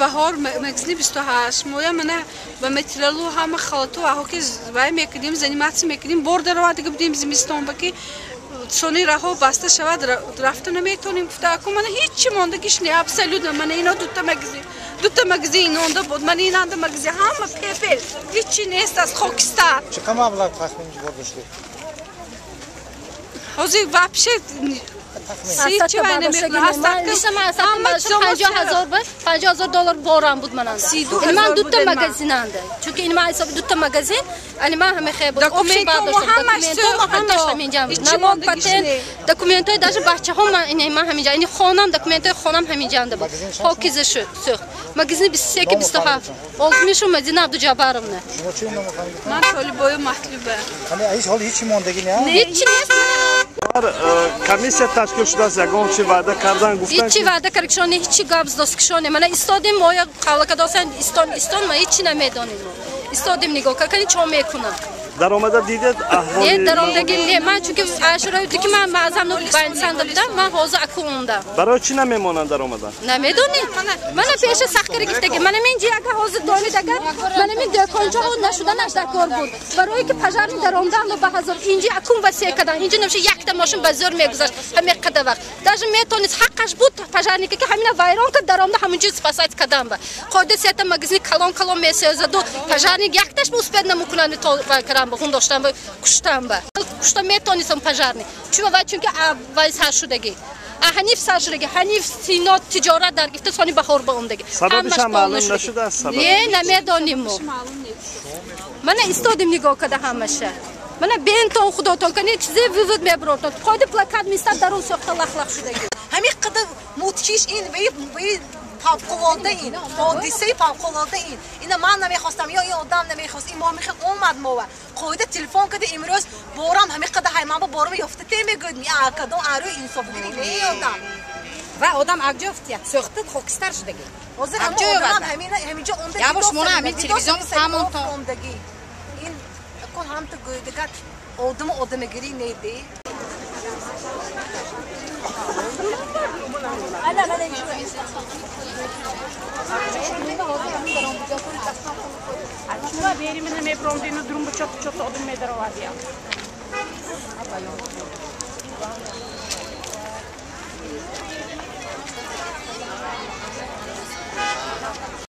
Баҳор магазини 28 моя мана ба материалу ҳама халату аҳо ки вай мекунем, заниматься мекунем, бор дароварда будем зимистон ба ки сони раҳо баста шавад, рафта наметонем. Гуфта аку мана ҳичи мондагиш не, абсолютно. Мана ино дута магазин, дута магазин инонда буд, мана инанда магазин, ҳама пепел, ҳичи нест, аз хокистар. Чӣ қадр маблағ тахмин бор доштед? Ҳозир вообще 50 000 буд, 50 000 доллар борам буд мананда. Ман дута магазинанда, чунки ин ман ҳисоби дута магазин, ани ман ҳама хе буд. Документҳо ҳамаш ҳаминҷа буд, налог, патент, документҳои даже бачаҳо ман ҳаминҷа, ини хонам, документҳои хонам ҳаминҷанда буд. Хокиза шуд, сӯхт магазини 21, 27 Олтмишу Мадина Абдуҷаббаровна. Ман Толибою Матлуба. Ҳол ҳичи мондагӣ не? Ҳичи нест. Комиссия ташкил шудааст, ягон чи ваъда кардан, гуфтан? Ҳичи ваъда кардкишоне, ҳичи гап доскишоне. Мана истодем, моя қавлака досан, истон, истон, ма ҳичи намедонем. Мо истодем, нигоҳ каркани чо мекунам. Даромада дидед аҳволи? Не, даромадагим не. Ман чунки ашурои ки ман маъзам байнсанда будам, ман ҳозир аку омдам. Барои чӣ намемонанд даромада? Намедонем. Мана пеша сахт гирифтаги. Мана мин ҷи агар ҳозир донид, агар мана мин дӯкончаҳо нашуданаш дар кор буд. Барое ки пожарный даромадан ба ҳазор инҷи акун васеъ кардан. Инҷи намша якта мошин ба зӯр мегузашт ҳамин қадар вақт. Даже метонист, ҳаққаш буд пожарника ки ҳамина вайрон кард, даромада ҳаминҷо спасать кардан ба. Қоида сета магазини калон калон месӯзаду пожарник якташ ба успеть намекунанд то вай кардан ба, хун доштан ба, куштан ба. Кушта метонистам пожарник. Чун вай, чунки вай сар шудагӣ. Ҳаниф сар шудагӣ, Ҳаниф Сино тиҷорат дар гифта сони баҳор ба омдагӣ. Сабабишам маълум нашудааст, сабаб? Не, намедонем мо. Мана истодем, нигоҳ карда ҳамаша. Мана бентон, худотон кани чизе вывод мебаротон. Қоида плакат мистад, дарун сохта лахлах шудагӣ. Ҳамин қадар мудҳиш ин ваи фавқулода, ин ҳодисаи фавқулода ин. Ина ман намехостам ё ин одам намехост, ин мо мехе омад, мова қоида телефон карда, имрӯз борам ҳамин қадар ҳайманба борам ёфта те мегӯяд, ми кадом арӯи инсофгирӣ не одам. Ва одам акҷо фтият, сӯхта хокистар шудагӣ. Ҳозир ҳамон одам ҳаминҷо омда. Ябош мона ҳамин телевизион фаҳмонтон. Омдагӣ ин кун ҳамта гӯйдагат одаму одамагирӣ неде.